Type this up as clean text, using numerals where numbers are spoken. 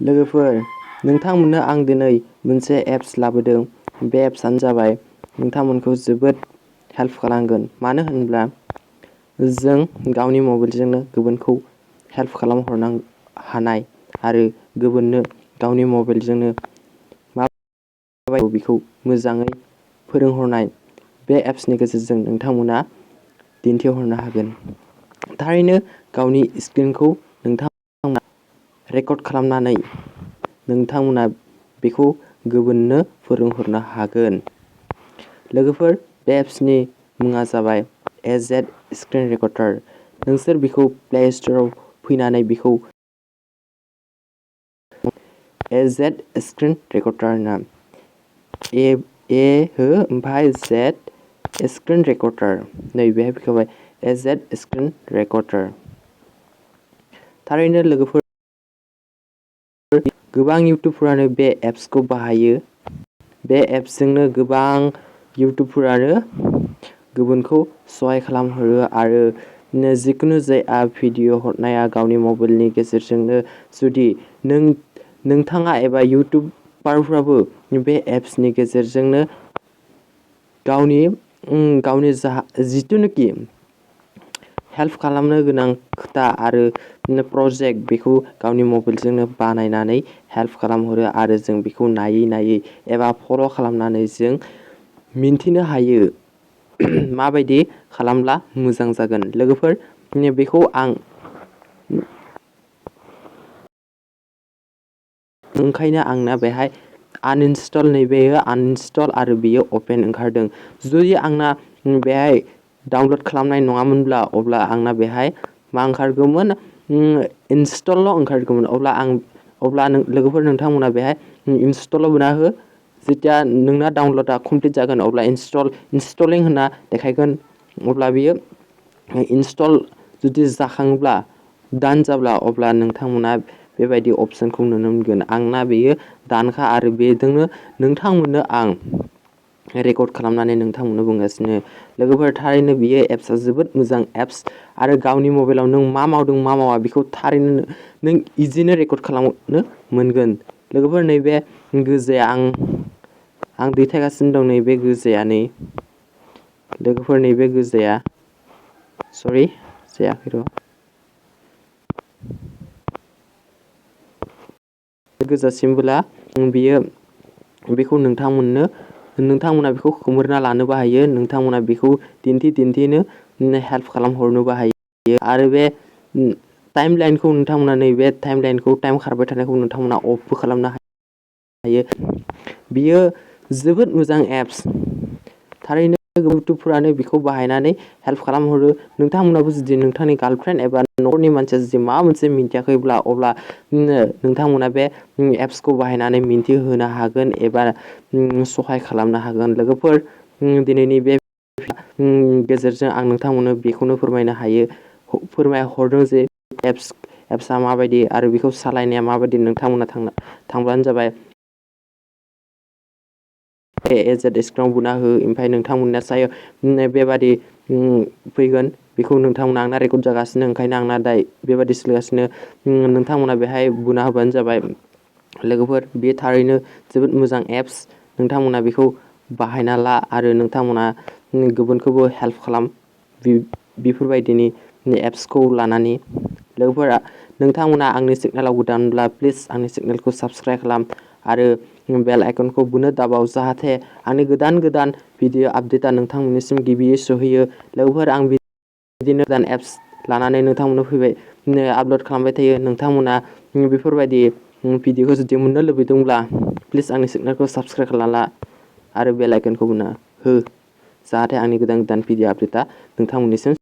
लोगोफोर नोंथांमोननो आं दिनै मोनसे एप्स लाबोदों। बे एप्सआनो जाबाय नोंथांमोनखौ जोबोद हेल्प खालामगोन। मानो होनब्ला जों गावनि मबाइलजोंनो गुबुनखौ हेल्प खालामहरनो हानाय आरो गुबुननो गावनि मबाइलजोंनो माबायदि बेखौ मोजाङै फोरोंहरनाय बे एप्सनि गेजेरजों नोंथांमोना दिन्थिहरनो हागोन। थारैनो गावनि स्क्रिनखौ नोंथांमोना रेकर्ड खालामनानै नोंथांमोना बेखौ गुबुननो फोरोंहरनो हागोन। लोगोफोर बे एप्सनि मुङा जाबाय एजेड स्क्रिन रेकर्डार। नोंसोर बेखौ प्ले स्ट'राव फैनानै बेखौ एजेड स्क्रिन रेकर्डार ना ओमफ्राय जेड स्क्रिन रेकर्डार नैबेहाय फैखाबाय एजेड स्क्रिन रेकर्डार। थारैनो लोगोफोर गोबां इउटुबफोरानो बे एप्सखौ बाहायो। बे एप्सजोंनो गोबां इउटुबफोरानो गुबुनखौ सहाय खालामहरो आरो जिखुनु जाया भिडिअ हरनाया गावनि मबाइलनि गेजेरजोंनो जुदि नोंथाङा एबा इउटुबारफ्राबो बे एप्सनि गेजेरजोंनो गावनि जिथुनाखि हेल्प खालामनो गोनां खोथा आरो प्रजेक्ट बेखौ गावनि मबाइलजोंनो बानायनानै हेल्प खालामहरो आरो जों बेखौ नायै एबा फल' खालामनानै जों मिन्थिनो हायो माबायदि खालामब्ला मोजां जागोन। लोगोफोर बेखौ आं ओंखायनो आंना बेहाय आनइनस्टल नैबेयो आनइनस्टल आरो बेयो अपेन ओंखारदों। जुदि आंना बेहाय डाउनलड खालामनाय नङामोनब्ला अब्ला आंना बेहाय मा ओंखारगौमोन इनस्टलल' ओंखारगौमोन। अब्ला लोगोफोर नोंथांमोना बेहाय इनस्टल बुना हो। जेथिया नोंना डाउनलडा कमप्लिट जागोन अब्ला इनस्टलिं होनना देखायगोन। अब्ला बियो इनस्टल जुदि जाखांब्ला दान जाब्ला अब्ला नोंथांमोना बेबायदि अपसनखौ नुनो मोनगोन। आंना बेयो दानखा आरो बेजोंनो नोंथांमोननो आं रेकर्ड खालामनानै नोंथांमोननो बुंगासिनो। लोगोफोर थारैनो बियो एप्सआ जोबोद मोजां एप्स आरो गावनि मबाइलाव नों मा मावदों मा मावा बेखौ थारैनो नों इजिनो रेकर्ड खालामनो मोनगोन। लोगोफोर नैबे गोजाया आं दैथायगासिनो दं नैबे गोजाया लोगोफोर नैबे गोजाया सरि जायाखै र' गोजासिमबोला बेखौ नोंथांमोना बेखौ खोमोरना लानोबो हायो। नोंथांमोना बेखौ दिन्थिनो हेल्प खालामहरनोबो हायो आरो बे टाइम लाइनखौ नोंथांमोना नैबे टाइम लाइनखौ टाइम खारबाय थानायखौ नोंथांमोना अफबो खालामनो हायो। बियो जोबोद मोजां एप्स। थारैनो इउटुबफोरानो बेखौ बाहायनानै हेल्प खालामहरो। नोंथांमोनाबो जुदि नोंथांनि गार्लफ्रेन्ड एबा न'खरनि मानसिया जुदि माबा मोनसे मिन्थियाखैब्ला अब्ला नोंथांमोना बे एप्सखौ बाहायनानै मिन्थिहोनो हागोन एबा सहाय खालामनो हागोन। लोगोफोर दिनैनि बे गेजेरजों आं नोंथांमोननो बेखौनो फोरमायहरदों जे एप्सआ माबायदि आरो बेखौ सालायनाया माबायदि। नोंथांमोना थांब्लानो जाबाय एजेड स्क्रिनआव बुना हो। ओमफ्राय नोंथांमोनना सायाव बेबादि फैगोन। बेखौ नोंथांमोना आंना रेकर्ड जागासिनो ओंखायनो आंना दा बेबादि सोलिगासिनो। नोंथांमोना बेहाय बुना होबानो जाबाय। लोगोफोर बे थारैनो जोबोद मोजां एप्स। नोंथांमोना बेखौ बाहायना ला आरो नोंथांमोना गुबुनखौबो हेल्प खालाम बेफोरबायदिनि एप्सखौ लानानै। लोगोफोरा नोंथांमोना आंनि चेनेलाव गोदानब्ला प्लिज आंनि चेनेलखौ साबस्क्राइब खालाम आरो बेल आइकनखौ बुनो दाबाव जाहाथे आंनि गोदान भिडिअ आपडेटआ नोंथांमोननिसिम गिबियै सहैयो। लोगोफोर आं बिदिनो गोदान एप्स लानानै नोंथांमोननो फैबाय आपल'ड खालामबाय थायो। नोंथांमोना बेफोरबायदि भिडिअखौ जुदि मोननो लुबैदोंब्ला प्लिज आंनि चेनेलखौ साबस्क्राइब खालामना ला आरो बेल आइकनखौ बुना हो जाहाथे आंनि गोदान भिडिअ आपडेटआ नोंथांमोननिसिम